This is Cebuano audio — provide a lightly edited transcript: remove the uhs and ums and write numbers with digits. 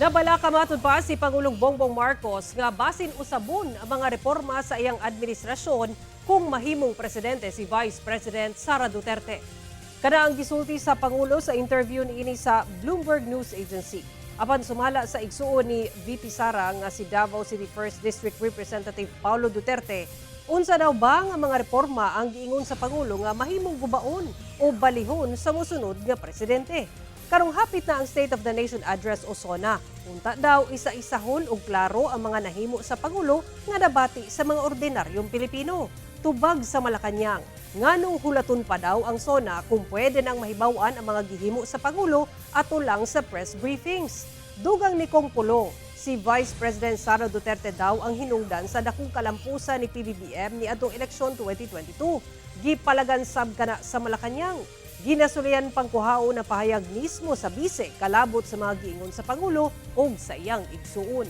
Nabalaka matud pa si Pangulong Bongbong Marcos nga basin usabon ang mga reforma sa iyang administrasyon kung mahimong presidente si Vice President Sara Duterte. Kana ang gisulti sa Pangulo sa interview niini sa Bloomberg News Agency. Apan sumala sa igsuon ni VP Sara nga si Davao City 1st District Representative Paulo Duterte, unsa daw ba nga mga reforma ang giingon sa Pangulo nga mahimong gubaon o balihon sa mosunod nga presidente? Karong hapit na ang State of the Nation Address o SONA. Unta daw isa-isahon og klaro ang mga nahimo sa Pangulo nga nabati sa mga ordinaryong Pilipino. Tubag sa Malacañang, nganong hulaton pa daw ang SONA kung pwede nang mahibaw-an ang mga gihimo sa Pangulo ato lang sa press briefings? Dugang ni Kong Pulong, si Vice President Sara Duterte daw ang hinungdan sa dakong kalampusan ni PBBM ni atong eleksyon 2022. Gipalagan sab kana sa Malacañang. Ginasulayan pangkuhaon na pahayag mismo sa bise kalabot sa mga giingon sa Pangulo ug sa iyang igsuon.